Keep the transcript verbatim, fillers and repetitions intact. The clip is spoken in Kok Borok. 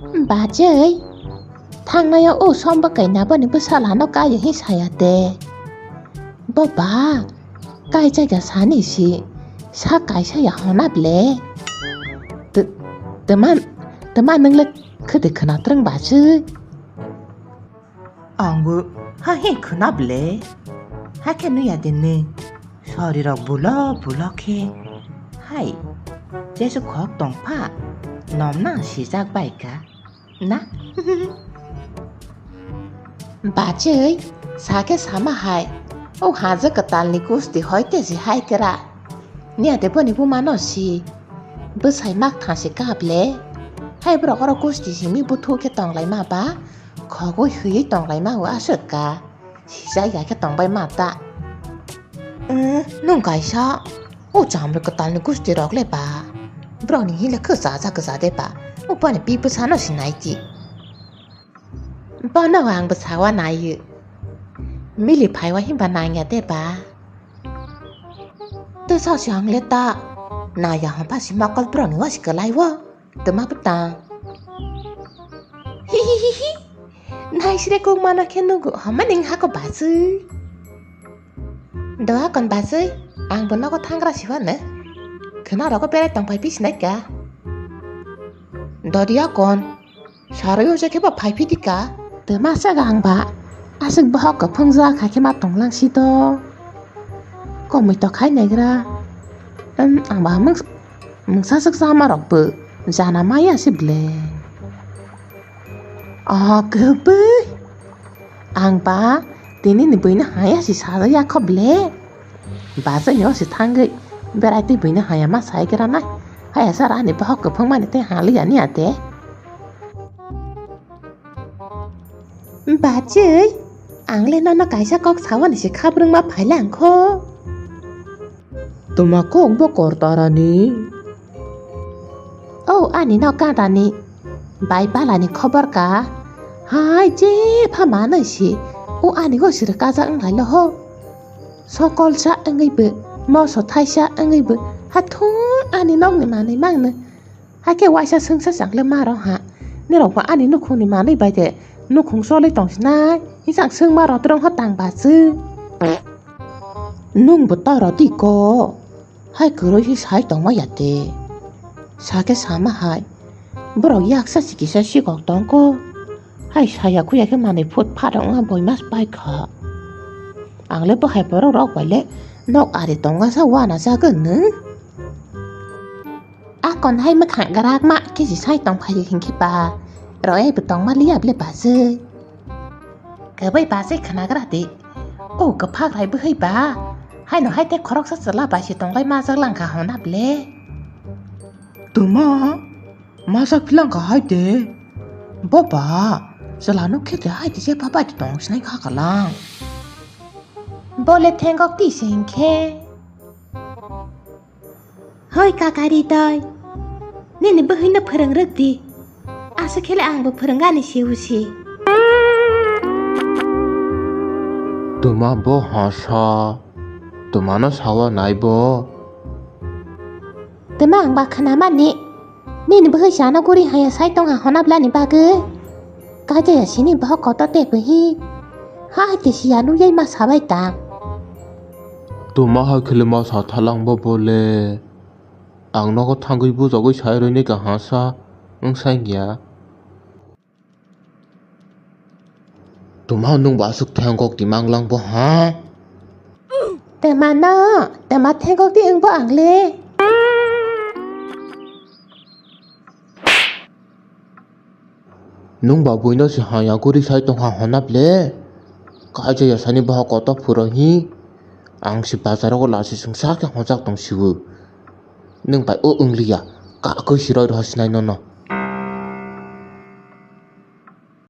Bachai, thangnai o som bwkai nabani bwsala no kai hi saya de. Bo ba, kai jaga sani si, sa kaisa ya hona ble. Te-, teman, teman nung le khede khna treng bachai. Ang bo ha he khna ble. Ha khe nuya de ne. Sori rok bulo bulo khe. Hai, jesu khok tong pha. Nom na sijak bai ka. Na? Bachai, sa khe sama hai. O haja kwtal ni kusti hoi te si hai kra. Niya de boni buma no si. Bwsai mak thang si kap le. Hai borok oro kusti simi buthu khe tong lai ma ba. Khogwi hwi tong lai ma o aswk ka. Sijak ya khe tong bai ma ta. Eh, nung kaisa. O chamri kwtal ni gusti rok le ba. Borok ni hile khe chaja kwja de ba. O pani pi bwsa no si nai di. Bono ang bwsa wa nai. Mili phai wa himba nang ya de ba. Te sa si ang le ta. Na ya hon pa si mokol borok ni wa si kwlai wo. Tuma bwtang. Hihihihi. Nai sire kok mana khe nugo hama ning hako bachai. Doha kon bachai, ang bo nogo thangra siwa ne. Khna rogo berai tong phai phi sinai ka. Dodiya kon, saroi o je khe ba phai phi di ka. Tuma sa ga ang ba, aswk bohok ka phung ja kha khe ma tong lang si to. Komui to khai naigra. Em, ang ba mung Mungsa swk sama rok bo jana maya se ble. Oh, kwbwi. Ang ba tini ni buino haya si sajak ya kho ble. Bachai no si thangwi berai twi buino haya ma sai gra nai. Haya sara ani bohok kwphang mani tei hali ya ni ate. Bachai, ang le nono kaisa kok sawani se khabrwngma phai lang kho. Tuma kok bo kortarani? O ani no kadani, bai balani khobor ka. Hai je pha manwi si, o ani go sir kajak wng lai lo ho. Sokol sa wngwi bo, moso thaisa wngwi bo, hathung ani nokni manwi mangno. Hakhe waisa swngsa chang le ma rw ha. Nirok bo ani nukhungni manwi bai de nukhung cholwi tong sinai. Hisang swngma rw twrwng ho tang ba chwng. Nung bo ta rw di ko. Hai kwrwi hi sai tongma ya de. Sa khe sama hai. Borok yaksa si kisa sikok tong ko. Hai saya khuya khe manwi phut phat wngma boi mas pai kha. Ang le bo hai borok rok bai le nok ari tongma sa wana jagwng nw. A kon hai mwkhang grak ma khe si sai tong phai hinkhe ba roi bo tong ma liya ble bachai. Kwbai bachai khwnagra di. O kwphak rai bwhai ba. Haino hai tei khoroksa chwla bai si tong lai majak lang kha hona ble. Tuma, majak phi lang kha hai de. Bo ba, chwla no khe de hai de je pha bai de tong sinai kha kalang. Bo le thengok ti se hinkhe. Hoi kaka Ridoi, nini bwhwino phwrwng rwk di. Aswk khe le ang bo phwrwng ani se usi. Tuma bo hasa, tuma no sawa nai bo. Tuma ang ba khna mani, nini bwhwi sana guri haya sai tong ha hona blani bagwi. Kaijaya sini bohok kotor tei bwhi. Ha hai te siya nuyai ma sabai ta. Tuma hai khele ma sa thalang bo bole. Ang nogo thangwi bujagwi sai rwini kaham sa wng sang ya. Tuma nung ba aswk thengkok di manglang bo ha? Tuma no, tuma thengkok di wng bo ang le. Nung ba buino se haya guri sai tongkha honna ble? Kaijaya sani boha koto phuro hi? Ang se bazaro lasi sungsa khe honjak tong siwo. Nung bai o wngliya, kakoi se roi roho sinai nono.